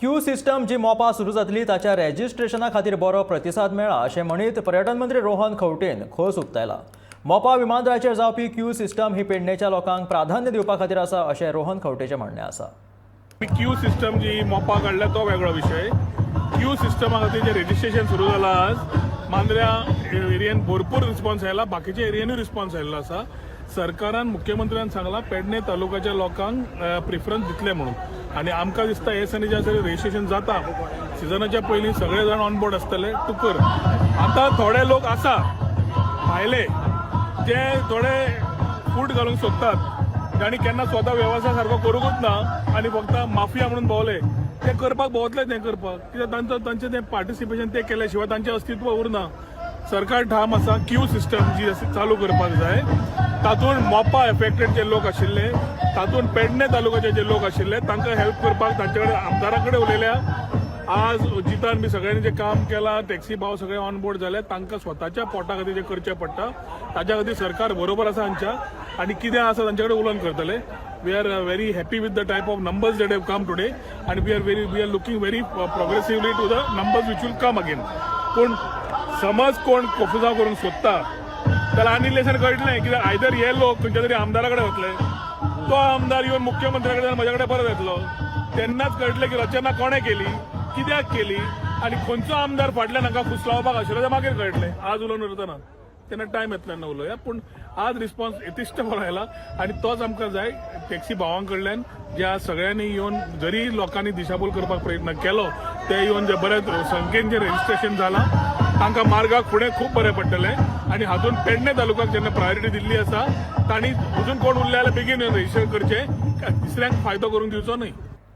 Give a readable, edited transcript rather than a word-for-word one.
Q system जी मोपा सुरू जातली ताच्या रेजिस्ट्रेशना खातीर बरो प्रतिसाद मेळ्ळा अशें म्हणीत पर्यटन मंत्री रोहन खंवटेन खोस उक्तायला. मोपा विमानतळाचेर जावपी क्यू सिस्टम ही पेडणेच्या लोकांक प्राधान्य दिवपा खातीर आसा अशें रोहन खंवटेचें म्हणणें आसा. क्यू सिस्टम जी मोपा काडल्या तो वेगळो विशय. क्यू सिस्टमा खातीर जे रेजिस्ट्रेशन सुरू जाला, आज मांद्र्या एरियेन भरपूर रिस्पॉन्स आयला, बाकीच्या एरियेनूय रिस्पॉन्स आयिल्लो आसा. सरकारान, मुख्यमंत्र्यान सांगला पेडणे तालुक्याच्या लोकांक प्रिफरन्स दितले म्हणून आनी आमकां दिसता हे दिसांनी जे रजिस्ट्रेशन जाता, सिजनाच्या पयलीं सगळे जाण ऑन बोर्ड आसतले टू कर. आतां थोडे लोक आसा भायले जे थोडे फूट घालूंक सोदतात, जाणी केन्ना स्वता वेवसाय सारको करूंकूच ना आनी फक्त माफिया म्हणून भोंवले. ते करपाक भोंवतले. तें करपाक कित्याक तांचो तांचें तें पार्टिसिपेशन ते केल्या शिवाय तांचें अस्तित्व उरना. सरकार ठाम आसा, क्यू सिस्टम जी आसा चालू करपाक जाय. तातूंत मोपा एफेक्टेड जे लोक आशिल्ले, तातूंत पेडणे तालुक्याचे जे लोक आशिल्ले, तांकां हेल्प करपाक तांचे कडेन, आमदारा कडेन उलयल्या. आज जितान बी सगळ्यांनी जे काम केलां, टॅक्सी भाव सगळे ऑन बोर्ड जाले. तांकां स्वताच्या पोटा खातीर जे करचें पडटा, ताच्या खातीर सरकार बरोबर आसा हांच्या आनी कितें आसा तांचे कडेन उलोवन करतले. We are very happy with the type of numbers that have come today आनी we are looking very progressively to the numbers which will come again. पूण समज कोण कोफुजांव करूंक सोदता जाल्यार आनी इल्लेशें कळटलें, कित्याक आयदर हे लोक खंयच्या तरी आमदारा कडेन वतले, तो आमदार येवन मुख्यमंत्र्या कडेन, म्हज्या कडेन परत येतलो. तेन्नाच कळटलें की रचना कोणें केली, कित्याक केली आनी खंयचो आमदार फाटल्यान हांकां फुसलावपाक आशिल्लो तें मागीर कळटलें. आज उलोवन उरतना तेन्ना टायम येतलो तेन्ना उलोवया. पूण आज रिस्पॉन्स येतिश्ट बरो आयला आनी तोच आमकां जाय. टॅक्सी भावां कडल्यान ज्या सगळ्यांनी येवन जरी लोकांनी दिशाभूल करपाक प्रयत्न केलो, ते येवन जे बरे संख्येन जे रजिस्ट्रेशन जालां, तांकां मार्गाक फुडें खूब बरें पडटलें. आनी हातूंत पेडणे तालुक्याक जेन्ना प्रायोरिटी दिल्ली आसा, तांणी अजून कोण उरले जाल्यार बेगीन रजिस्टर करचें, तिसऱ्यांक फायदो करून दिवचो न्हय.